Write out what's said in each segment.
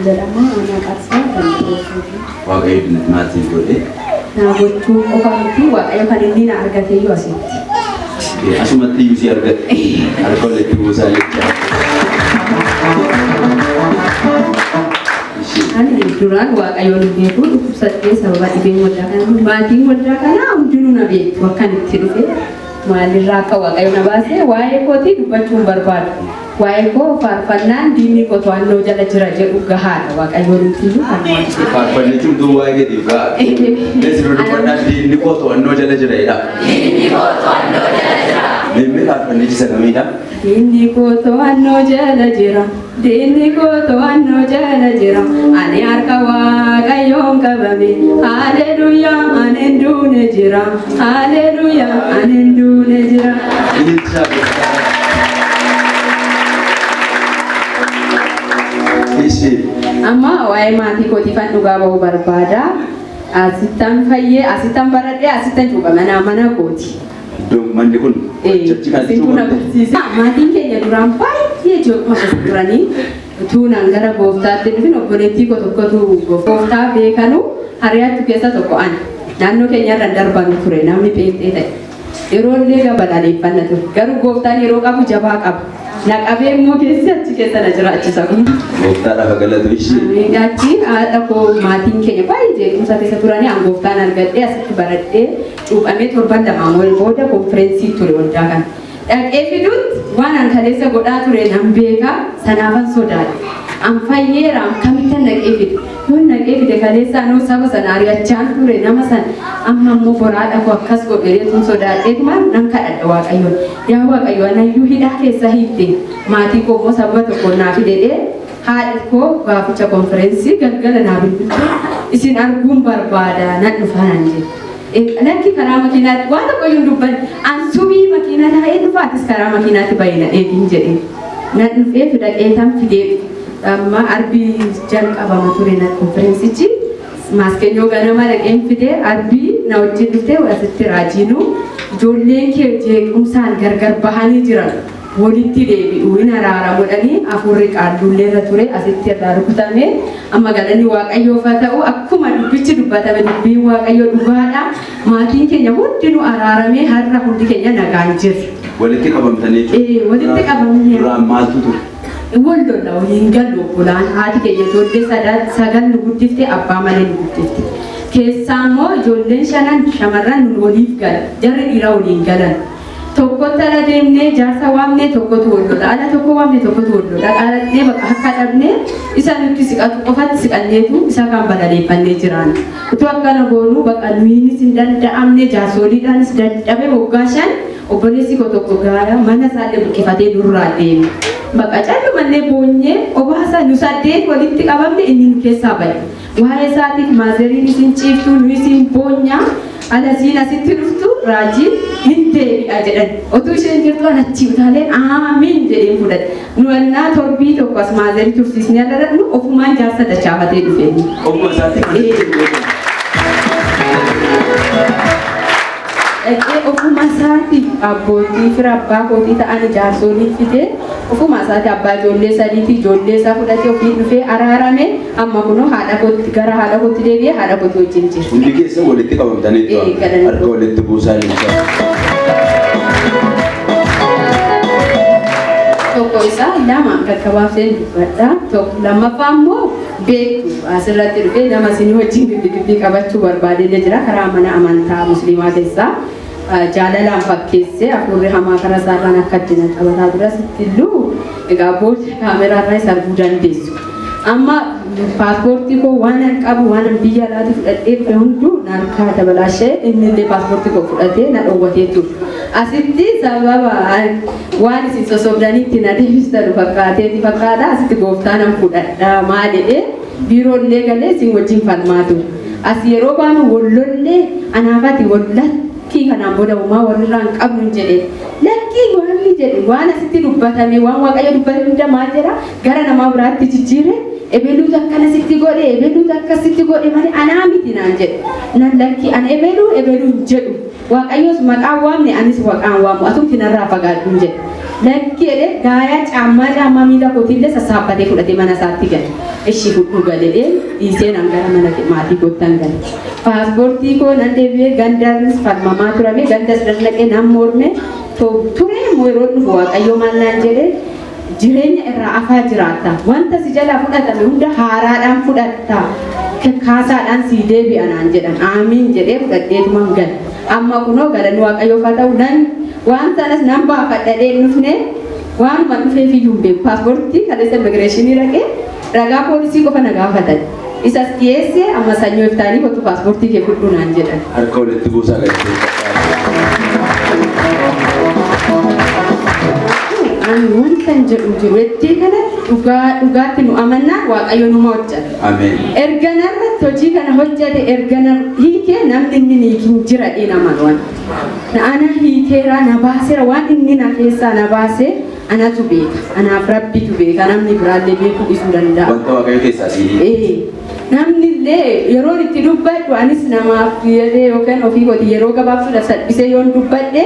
Jedhama. Aanaa Qarsaa kan Osuuti. Waaqayyo maal siif godhe? Naa gochuu qofa miti, Waaqayyo kan inni na argate iyyuu asitti. Asumatti iyyuu si argate. Harka walitti buusaa jecha. Ani duraan Waaqayyoon hin beeku, dhukkubsadhee sababa dhibeen waldaa kana, maatiin waldaa kanaa hundinuu na beektu, akkan itti dhufe maalirraa akka Waaqayyo na baase waa'ee kootii dubbachuu hin barbaadu. Waa'ee koo faarfannaan "Diinni koo to'annoo jala jira" jedhu gahaadha. Waaqayyoon iyyuu kan waan jedhu. Faarfanni cimtuu waa'ee gadiif ga'a. Leessi dubbadhaa, "Diinni koo to'annoo jala jira" jedha. Diinni koo to'annoo jala jira. Meemmee, faarfannichi isa kamiidha? Diinni koo to'annoo jala jira. Diinni koo to'annoo jala jira. Ani harka Waaqayyoon qabame. Haleluuyaa, ani hin duune jira. Haleluuyaa, ani hin duune jira. Ililchaa. Ishi. Amma waa'ee maatii kootiifan dhugaa ba'uu barbaada. Asittan fayyee, asittan baradhee, asittan cuuphame mana kooti. Iddoon manni kun church kan Situ na barsiise. Maatiin keenya duraan baay'ee jeequma keessa turanii, utuu naan gara gooftaatti dhufin obboleettii koo tokkotu gooftaa beekanu hariyaattu keessa tokko ani. Naannoo keenya irra darbanu ture namni pheenxee ta'e. Yeroo illee gabalaleeffanna ture. Garuu gooftaan yeroo qabu jabaa qaba. Na qabee immoo keessi achi keessa na jiraachisa kun. Gooftaadhaaf galatu ishee. Achi haadha koo, maatiin keenya baay'ee jeequmsa keessa turanii, an gooftaan argadhee, asitti baradhee, cuuphamee torban lamaan wal booda konfireensii ture waldaa kana. Dhaqee fiduutti waan an kaleessa godhaa ture nan beeka, sanaafan sodaadhe. An fayyeera, akkamittan dhaqee fide? Yoon dhaqee fide, kaleessa anuu saba sana ari'achaan ture, nama sana, amma immoo boraadha koo akkas godhe jedhuun sodaadheetuma nan kadhadha Waaqayyoon. "Yaa Waaqayyo, anayyuu hidhaa keessa hiikte, maatii koo immoo sababa tokkoon naa fidedhee." Haadhi koo gaaficha konfireensii galgala naa bilbilte, "Isin arguun barbaada, nan dhufaa" naan jette. Lakki, karaa makiinaatti waan tokko iyyuu hin dubbanne. An subii makiinaa taa'ee dhufa, atis karaa makiinaatti bayi na eegin jedhee. Nan dhufee dhaqeetan fidee dhufe. Amma arbii jalqabama ture na konfireensichi. Maaskeenyoo ganama dhaqeen fidee, arbii na wajjin dhuftee, asitti raajiinuu "Ijoolleen kee jeequmsaan gargar bahanii jiran walitti deebi'u, hin araaramu" jedhanii, hafuurri qaalluullee irra ture asitti irraa rukutame. Amma galanni Waaqayyoof haa ta'u. Akkuma dubbichi dubbatame, dubbiin Waaqayyoo dhugaadha. Maatiin keenya hundinuu araaramee, har'a hundi keenya nagaan jirra. Walitti qabamtanii jechuudha. Walitti qabamnee. Duraan maaltu ture? Wal lolla, waliin galu obbolaan. Haati keenya ijoollee sagal nu guddifte, abbaa malee nu guddifte. Keessaa immoo ijoolleen shanan shamarran nu waliif gala. Jarri dhiiraa waliin galan. Tokkotti ala deemnee jaarsa waamnee, tokkotu wal lola. Ala tokko waamnee, tokkotu wal lola. Dhaqaalatnee bakka akka dhabnee isa nutti siqatu qofatti siqanneetu isa kan balaleeffannee jiraan. Utuu akkana goonuu, bakka nuyinis hin danda'amne, jaarsoliidhaanis dadhabe, waggaa 5 obboleessi koo tokko gaara mana isaallee buqqifatee nurraa deeme. Bakka callumallee boonyee, qobaasaa nu saddeet walitti qabamne, inni nu keessaa ba'e. Waa'ee isaatiif maazeriin isin ciiftuu, nu isin boonyaa, alasiin asitti dhuftu raajiin "Hin deebi'a" jedhan. Otuu isheen jirtu an achii utaalee "Aamiin" jedheen fudhadhe. Nu annaa torbii tokko as maazerii tursiisnee ala nu ofumaan jaarsa dachaafatee dhufe. Obbo isaatti mana. Dhaqee ofuma isaati abbootii fira abbaa kootii ta'an jaarsolii fidee, ofuma isaati abbaa ijoollee sadiiti, ijoollee isaa fudhatee ofii dhufee araarame. Amma kunoo haadha kootti, gara haadha kootti deebi'ee haadha kootii wajjin jira. Hundi keessa walitti qabamtanii Galanni harka walitti buusaa jecha. Tokko isaa, lama gaggabaabseen dubbadha. Tokko lammaffaa immoo beektu, asirratti dhufee nama isin wajjin dubbi dubbii qabachuu barbaadee jira, karaa mana amantaa musliimaa keessaa jaalalaan fakkeessee hafuurri hamaa karaa isaarraan akka addina taphataa ture. Asitti illuu egaa booda kaameraarraa isa arguu dandeessu. Amma paaspoortii koo waan an qabu, waan an biyya alaatii fudhadhee dhufe hunduu narkaa dabalaashee, inni illee paaspoortii koo fudhatee na dhoowwatee ture. Asitti sababa waan isin sosobdaniitti na deebistanu fakkaateeti fakkaata, asitti gooftaa nan fudhadha maa jedhee biiroollee galee isin wajjin falmaa ture. As yeroo baanu wallollee, anaafati wallakkii kanaan booda homaa walirraa hin qabnu hin jedhee. Lakkii, waan inni jedhe, waan asitti dubbatame, waan Waaqayyo dubbate hunda maal jedha, gara nama biraatti jijjiire, "Ebeluutu akkana sitti godhe, ebeluutu akkasitti godhe malee anaa miti" naan jedhe. Nan "Lakkii, an ebeluu ebeluu hin jedhu. Waaqayyoos maqaan waamne, anis maqaan waamu, atumti narraa fagaadhu" hin jedhe. Lakki jedhee gaayaa caammaa caammaa miila kootiillee sassaabbatee fudhatee mana isaatti gale. Ishii fudhuu galedhee dhiisee nan gara mana maatii koottan gale. Paaspoortii koo nan deebi'ee gandaanis falmamaa turame, gandas dhaqee nan morme ture. Immoo yeroo dhufu Waaqayyoo maal naan jedhee? Jireenya irraa afaa jiraatta. Wanta si jalaa fudhatame hunda haaraadhaan fudhatta. Kaasaadhaan sii deebi'a naan jedhan. Aamiin jedhee fudhadheetuman gale. Amma kunoo galanni Waaqayyoof haa ta'u, nan waan sanas nan baafadhadhee hin dhufne, waanuma dhufeef iyyuu hin beeku. Paaspoortii kaleessa immigireeshinii dhaqee ragaa poolisii qofa na gaafatan. Isas dhiyeesse, amma sanyoo iftaanii kottu paaspoortii kee fudhu naan jedhan. Harka walitti buusaa galtee. Ani wanta hin jedhu jiru iddoo kanatti, dhugaa dhugaatti nu amannaan Waaqayyo numa hojjeta. Ameen. Erga narratti hojii kana hojjete, erga na hiikee, namni inni hiikin jira dhiin amanu. Ana hiikeera, na baaseera. Waan inni na keessaa na baase anatu beeka. Anaaf Rabbitu beeka, namni biraallee beekuu dhiisuu danda'a. Wanta Waaqayyo keessaa si hiike. Namni illee yeroon itti dubbadhu, anis namaaf jedhee yookaan ofii kooti yeroo gabaabsuudhaaf salphisee yoon dubbadhe,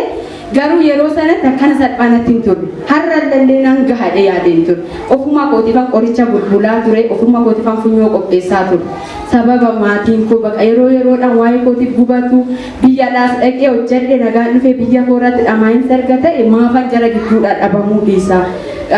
garuu yeroo sanatti akkana salphaanatti hin turre. Har'a illee nan gahadhe yaadee hin turre. Ofuma kootiifan qoricha bulbulaa ture, ofuma kootiifan funyoo qopheessaa ture. Sababa maatiin koo baqa yeroo yeroodhaan waa'ee kootiif gubatu, biyya alaas dhaqee hojjedhe, nagaan dhufee biyya koo irratti dhamaa'insa erga ta'e, maafan jara gidduudhaa dhabamuu dhiisa.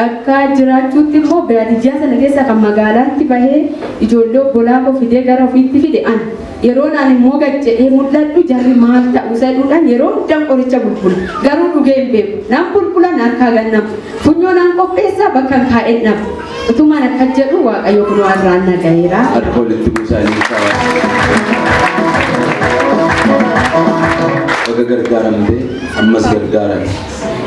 Akka jiraachuutti immoo baadiyyaa sana keessa kan magaalaatti bahee ijoollee obbolaa koo fidee gara ofiitti fide ana. Yeroo naan immoo gad jedhee mul'adhu, jarri maal ta'uu jedhuudhaan yeroo hundaan qoricha bulbula. Garuu dhugee hin beeku. Nan bulbula, harkaa gannam. Funyoo nan qopheessaa, bakka hin kaa'een dhabu. Utumaan akka jedhu Waaqayyo kunoo har'aan na gaheera. Harka walitti buusaa inni. Baga gargaaramtee, ammas gargaarame.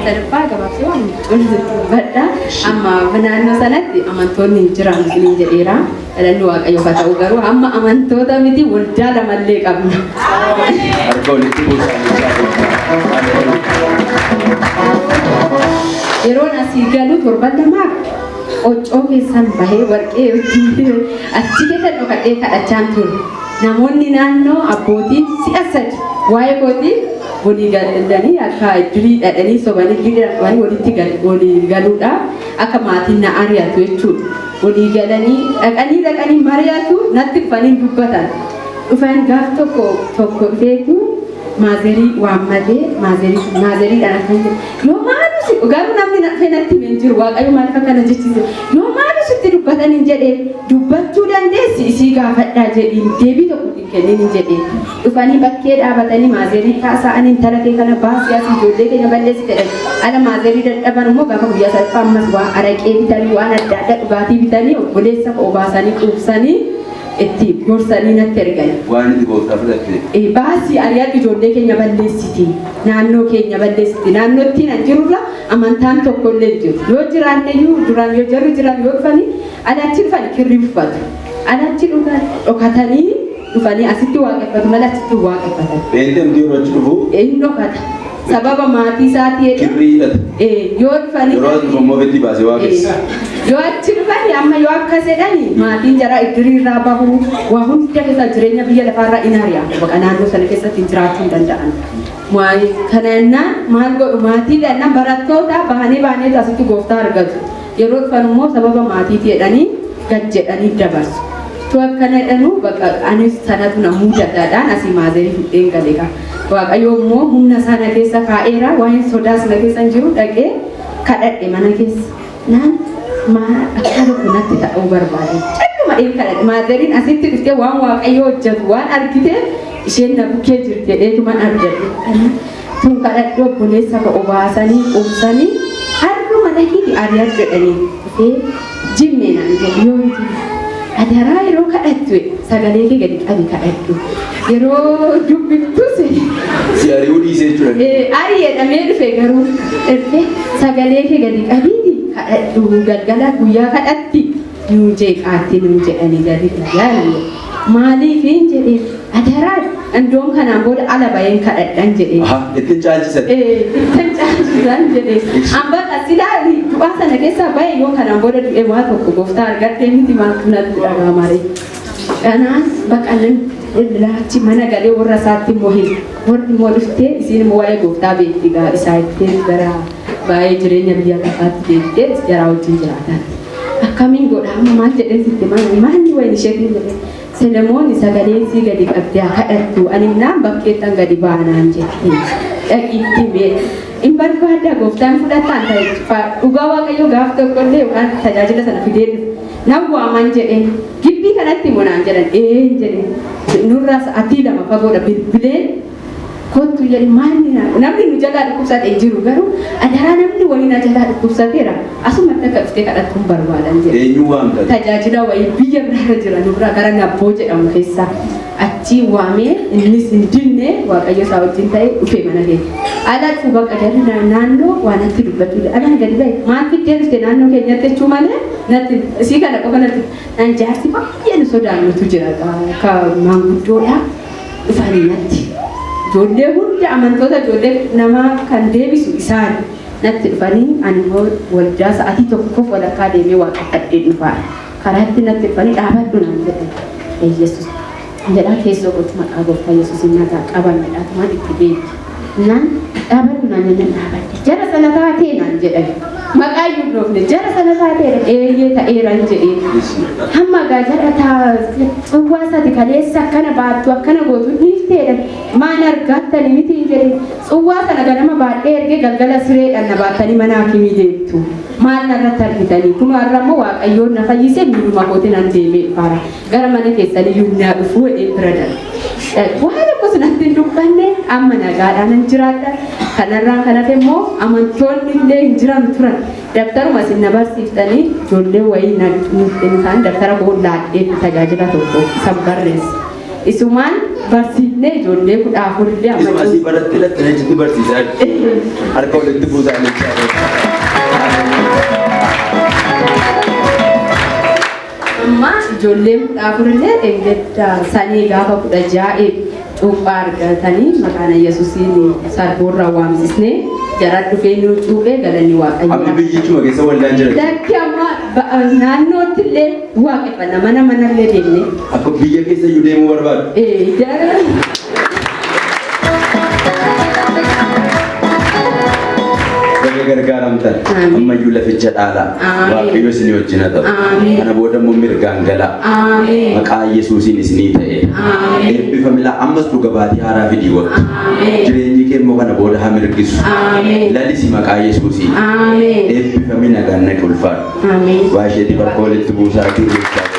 Sadaffaa gabaabsee waan dubbadha. Amma naannoo sanatti amantoonni hin jiran isiniin jedheera. Galanni Waaqayyoof haa ta'u, garuu amma amantoota miti, waldaa lamallee qabna. Harka walitti buusaa inni. Yeroon asii galu torban 2 qoccoo keessan bahee warqee achi keessa dhokadhee kadhachaan ture. Namoonni naannoo abbootiin si'a sadi waa'ee kootii walii galanii, akka durii dhadhanii sobanii durii dhaqanii walitti walii galuudhaaf akka maatiin na ari'atu jechuudha. Walii galanii dhaqanii dhaqanii mari'atu, natti dhufanii dubbatan. Dhufan gaaf tokko tokko dhufeetu maazerii waammatee, maazerii maazeriidhaan akkan jedhe, yoo maalu si garuu namni na dhufee natti hime hin jiru. Waaqayyo maaliif akkana jechise? Yoo maalu sitti dubbatan hin jedhe, dubbachuu dandeessi, isii gaafadhaa jedhiin, deebii tokko hin kennin hin jedhe. Dhufanii bakkee dhaabatanii maazerii kaasa'anii, intala kee kana baasii asii, ijoollee keenya balleessi jedhan. Ala maazerii dadhaban immoo gaafa guyyaa sadaffaa ammas waa araqee bitanii, waan adda addaa dhugaatii bitanii, obboleessa koo baasanii quubsanii itti gorsanii natti ergan. Waan itti gooftaa fudhatte. Baasii ari'adhu, ijoollee keenya balleessiti, naannoo keenya balleessiti. Naannootti nan jirurra amantaan tokko illee hin jiru. Yoo jiraanneyyuu, duraan yoo jarri jiran yoo dhufanii alachi dhufan kirrii uffatu, alachi dhufan dhokatanii dhufanii asitti waaqeffatu malee achitti hin waaqeffatan. Pheenxeen yeroo achi dhufu Inni dhokata sababa maatii isaatii jedhe. Kirrii hidhata. Yoo dhufanii Yeroo as dhufu immoo ofitti baasee waaqessa. Yoo achi dhufani, amma yoo akkas jedhani, maatiin jaraa iddiriirraa bahu, waa hunda keessa jireenya biyya lafaarraa in ari'a. Baqa naannoo sana keessatti hin jiraachuu hin danda'an. Kana jennaan maal godhu? Maatii dhannaan barattoota bahanii bahanii asitti gooftaa argatu. Yeroo dhufan immoo sababa maatiiti jedhanii gad jedhanii dabarsu. Tu akkana jedhanu, baqa anis sanatu na mudataadhaan asii maazerii fudheen gale kaa. Waaqayyo immoo humna sana keessa kaa'eera, waa'een sodaa sana keessa hin jiru. Dhaqee kadhadhe mana keessa. Naan maa akka tokko natti ta'uu barbaade. Calluma dheen kadhadhe. Maazeriin asitti dhuftee waan Waaqayyo hojjetu waan argite, isheen na bukkee jirti jedheetuman abdadhe. Tun kadhadhe, obboleessa koo obaasanii quubsanii, har'uma dhaqiiti ari'adhu jedhanii, dhufee jimmee naan jedhu, yoo jimme, adaraa yeroo kadhattu sagalee kee gadi qabi kadhadhu. Yeroo dubbiftus Si ari'uu dhiisee jechuudha. Ari jedhamee dhufe, garuu dhufe sagalee kee gadi qabiiti kadhadhu, galgala guyyaa kadhatti nuu jeeqaatti nuu jedhanii gadi yaala. Maaliif hin jedhee, adaraa indoon kanaan booda ala baheen kadhadhan jedhee. Aha, ittiin caalchisan. Ittiin caalchisan jedhee. Amma silaa du'aa sana keessaa bahe, yoo kanaan booda du'e waa tokko gooftaa argadhee miti, maaltu natti dhaga'ama ree? Kanaaf baqanan achi mana galee warra isaatti immoo hime. Warri immoo dhuftee, isiin immoo waa'ee gooftaa beekti gaa, isaa ittiin gara Baay'ee jireenya biyya lafaatti deebitee jaraa wajjin jiraataatti. Akkamiin godha amma maal jedhee sitti maal maalli wayin isheetiin jedhee Selemoon sagalee sii gadi qabdee haa kadhattu ani naan bakkeettan gadi baanaan jetti. Dhaqiitti mee hin barbaaddaa gooftaan fudhataan ta'e dhugaa Waaqayyoo gaaf tokkollee yookaan tajaajila sana fidee dhufu. Nan waaman jedheen gibbii kanatti immoo naan jedhan ee jedhe nurraa sa'atii 2 fagoodha bilbileen kottu jedhe maalli namni nu jalaa dhukkubsate hin jiru garuu adaraa namni wayii na jalaa dhukkubsateera asumatti akka dhuftee kadhattu hin barbaadan jedhe. Eenyu waamta? Tajaajila wayii biyya biraarra jira nurraa gara Nabboo jedhamu keessaa achii waamee innis hin dinne Waaqayyo isaa wajjin ta'e dhufee mana keenya. Ala dhufu bakka jarri naannoo waa natti dubbachuu alaan gadi ba'e maal fiddee dhufte naannoo keenyatti jechuu malee natti isii kana qofa natti naan jaarsi baay'ee nu sodaannutu jira akka maanguddoodha dhufanii natti ijoollee hunda amantoota ijoollee namaa kan deebisu isaan natti dhufanii ani immoo waldaa sa'atii tokkoof walakkaa deemee waaqeffadhee dhufaa karaatti natti dhufanii dhaabadhu naan jedhan Yesus jedhaa teessoo kootti maqaa gooftaa Yesuusin nagaa qabamedha itti deebi naan dhaabadhu naan jennaan dhaabadhe jara sana taatee naan jedhan maqaa iyyuu hin dhoofne jara sana taatee eeyyee ta'eeran jedhee hamma gaa jara taa xuwwaa isaati kaleessa akkana baattu akkana gootu dhiifteedha maan argattani miti hin jedhe xuwwaa sana ganama baadhee ergee galgala sireedhaan na baattanii mana hakimii deemtu maal narratti argitanii kun har'a immoo Waaqayyoon na fayyise miiluma kootiin an deemee dhufaara gara mana keessanii yuunyaa dhufuu jedhee bira darbe. Waan tokkos natti hin dubbanne amma nagaadhaan hin jiraadha. Kanarraan kan hafe immoo amantoonni illee hin jiran turan. Dabtaruma isin na barsiiftanii ijoollee wayii na nutti isaan dabtara koo laadhee tajaajila tokko isan barreesse. Isumaan barsiifnee ijoollee 14 illee amma Isuma asii barattee lattanii achitti barsiisaa jirti. Harka walitti buusaa jechaa. Amma ijoolleen 14 illee dheengadda sanii gaafa 16 cuuphaa argatanii maqaan Yesuusiin sarboorraa waamsisnee jara dhufee nu cuuphee galanni Amma Waaqayyoodha. biyyichuma keessa waldaan jira. Lakki amma naannootti illee waaqeffanna mana manallee deemne. Akka biyya keessa iyyuu deemuu barbaadu. Jara Baga gargaaramtan. Amiin. Ammayyuu laficha dhaalaa. Amiin. Waaqayyo isinii wajjin haa ta'u. Amiin. Kana booda immoo mirgaan galaa. Amiin. Maqaa Yesuusiin isinii ta'e. Amiin. Eebbifamilaa ammas dhuga baatii haaraa fidii waqti. Amiin. Jireenyi kee immoo kana booda haa mirgisu. Amiin. Lalisi maqaa Yesuusiin. Amiin. Eebbifamii nagaan naqi ulfaadhu. Amiin. Waa isheetii bakka walitti buusaatii ulfaadhu.